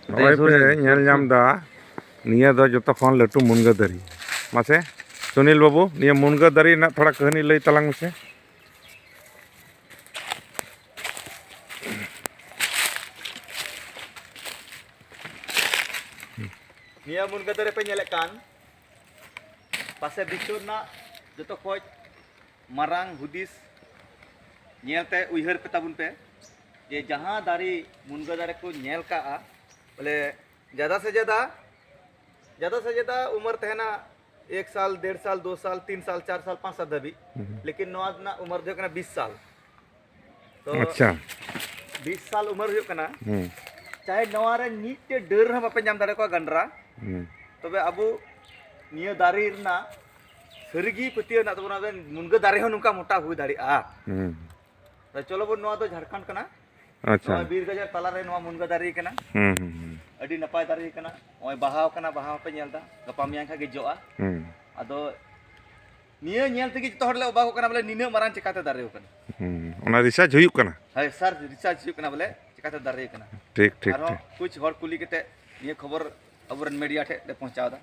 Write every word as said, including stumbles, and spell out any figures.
ᱱᱚᱜᱼᱚᱭ ᱯᱮ ᱧᱮᱞ ᱧᱟᱢ ᱮᱫᱟ, ᱱᱤᱭᱟᱹ ᱫᱚ ᱡᱚᱛᱚ ᱠᱷᱚᱱ ᱞᱟᱹᱴᱩ ᱢᱩᱱᱜᱟᱹ ᱫᱟᱨᱮ᱾ ᱢᱟᱥᱮ ᱥᱩᱱᱤᱞ ᱵᱟᱹᱵᱩ, ᱱᱤᱭᱟᱹ ᱢᱩᱱᱜᱟᱹ ᱫᱟᱨᱮ ᱨᱮᱱᱟᱜ ᱛᱷᱚᱲᱟ ᱠᱟᱹᱦᱱᱤ ᱞᱟᱹᱭ ᱛᱟᱞᱟᱝ ᱢᱮᱥᱮ᱾ ᱱᱤᱭᱟᱹ ᱢᱩᱱᱜᱟᱹ ᱫᱟᱨᱮ ᱯᱮ ᱧᱮᱞᱮᱫ ᱠᱟᱱ, ᱯᱟᱥᱮ ᱵᱤᱥᱥᱚ ᱨᱮᱱᱟᱜ ᱡᱚᱛᱚ ᱠᱷᱚᱡ ᱢᱟᱨᱟᱝ ᱦᱩᱫᱤᱥ ᱧᱮᱞᱛᱮ ᱩᱭᱦᱟᱹᱨ ᱯᱮ ᱛᱟᱵᱚᱱ ᱯᱮ, ᱡᱮ ᱡᱟᱦᱟᱸ ᱫᱟᱨᱮ, ᱢᱩᱱᱜᱟᱹ ᱫᱟᱨᱮ ᱠᱚ ᱧᱮᱞ ᱠᱟᱜᱼᱟ, ᱵᱚᱞᱮ ᱡᱟᱫᱟ ᱥᱮ ᱡᱟᱫᱟ, ᱡᱟᱫᱟ ᱥᱮ ᱡᱟᱫᱟ ᱩᱢᱟᱹᱨ ᱛᱟᱦᱮᱱᱟ ᱮᱠ ᱥᱟᱞ, ᱰᱮᱲ ᱥᱟᱞ, ᱫᱩ ᱥᱟᱞ, ᱛᱤᱱ ᱥᱟᱞ, ᱪᱟᱨ ᱥᱟᱞ, ᱯᱟᱸᱪ ᱥᱟᱞ ᱫᱷᱟᱹᱵᱤᱡ᱾ ᱦᱩᱸ᱾ ᱞᱮᱠᱤᱱ ᱱᱚᱣᱟ ᱨᱮᱱᱟᱜ ᱩᱢᱟᱹᱨ ᱫᱚ ᱦᱩᱭᱩᱜ ᱠᱟᱱᱟ ᱵᱤᱥ ᱥᱟᱞ᱾ ᱛᱚ ᱟᱪᱪᱷᱟ᱾ ᱵᱤᱥ ᱥᱟᱞ ᱩᱢᱟᱹᱨ ᱦᱩᱭᱩᱜ ᱠᱟᱱᱟ᱾ ᱦᱩᱸ᱾ ᱪᱟᱦᱮ ᱱᱚᱣᱟ ᱨᱮ ᱢᱤᱫᱴᱮᱡ ᱰᱟᱹᱨ ᱦᱚᱸ ᱵᱟᱯᱮ ᱧᱟᱢ ᱫᱟᱲᱮ ᱠᱚᱣᱟ ᱜᱟᱱᱰᱨᱟ᱾ ᱦᱩᱸ᱾ ᱛᱚᱵᱮ ᱟᱵᱚ ᱱᱤᱭᱟᱹ ᱫᱟᱨᱮ ᱨᱮᱱᱟᱜ ᱥᱟᱹᱨᱤᱜᱮ ᱯᱟᱹᱛᱭᱟᱹᱣ ᱢᱮᱱᱟᱜ ᱛᱟᱵᱚᱱᱟ, ᱢᱩᱱᱜᱟᱹ ᱫᱟᱨᱮ ᱦᱚᱸ ᱱᱚᱝᱠᱟ ᱢᱚᱴᱟ ᱦᱩᱭ ᱫᱟᱲᱮᱭᱟᱜᱼᱟ᱾ ᱦᱩᱸ᱾ ᱛᱚ ᱪᱚᱞᱚ ᱵᱚᱱ, ᱱᱚᱣᱟ ᱫᱚ ᱡᱷᱟᱲᱠᱷᱚᱸᱰ ᱠᱟᱱᱟ᱾ ᱟᱪᱪᱷᱟ᱾ ᱱᱚᱣᱟ ᱵᱤᱨ ᱜᱟᱡᱟᱲ ᱛᱟᱞᱟᱨᱮ ᱱᱚᱣᱟ ᱢᱩᱱᱜᱟᱹ ᱫᱟᱨᱮ ᱠᱟᱱᱟ᱾ ᱦᱩᱸ, ᱦᱩᱸ, ᱦᱩᱸ᱾ ᱟᱹᱰᱤ ᱱᱟᱯᱟᱭ ᱫᱟᱨᱮ ᱠᱟᱱᱟ᱾ ᱱᱚᱜᱼᱚᱭ ᱵᱟᱦᱟᱣ ᱠᱟᱱᱟ, ᱵᱟᱦᱟ ᱦᱚᱸᱯᱮ ᱧᱮᱞ ᱮᱫᱟ, ᱜᱟᱯᱟ ᱢᱮᱭᱟᱝ ᱠᱷᱟᱱ ᱜᱮ ᱡᱚᱜᱼᱟ᱾ ᱦᱩᱸ᱾ ᱟᱫᱚ ᱱᱤᱭᱟᱹ ᱧᱮᱞ ᱛᱮᱜᱮ ᱡᱚᱛᱚ ᱦᱚᱲ ᱞᱮ ᱚᱵᱟᱠᱚᱜ ᱠᱟᱱᱟ, ᱵᱚᱞᱮ ᱱᱤᱱᱟᱹᱜ ᱢᱟᱨᱟᱝ ᱪᱤᱠᱟᱛᱮ ᱫᱟᱨᱮ ᱟᱠᱟᱱᱟ᱾ ᱦᱩᱸ, ᱚᱱᱟ ᱨᱤᱥᱟᱨᱪ ᱦᱩᱭᱩᱜ ᱠᱟᱱᱟ᱾ ᱦᱳᱭ ᱥᱟᱨ, ᱨᱤᱥᱟᱨᱪ ᱦᱩᱭᱩᱜ ᱠᱟᱱᱟ ᱵᱚᱞᱮ ᱪᱤᱠᱟᱛᱮ ᱫᱟᱨᱮ ᱟᱠᱟᱱᱟ᱾ ᱴᱷᱤᱠ, ᱴᱷᱤᱠ, ᱟᱨᱦᱚᱸ ᱴᱷᱤᱠ᱾ ᱠᱩᱪ ᱦᱚᱲ ᱠᱩᱞᱤ ᱠᱟᱛᱮ ᱱᱤᱭᱟᱹ ᱠᱷᱚᱵᱚᱨ ᱟᱵᱚᱨᱮᱱ ᱢᱤᱰᱤᱭᱟ ᱴᱷᱮᱱ ᱞᱮ ᱯᱳᱣᱪᱷᱟᱣ ᱮᱫᱟ᱾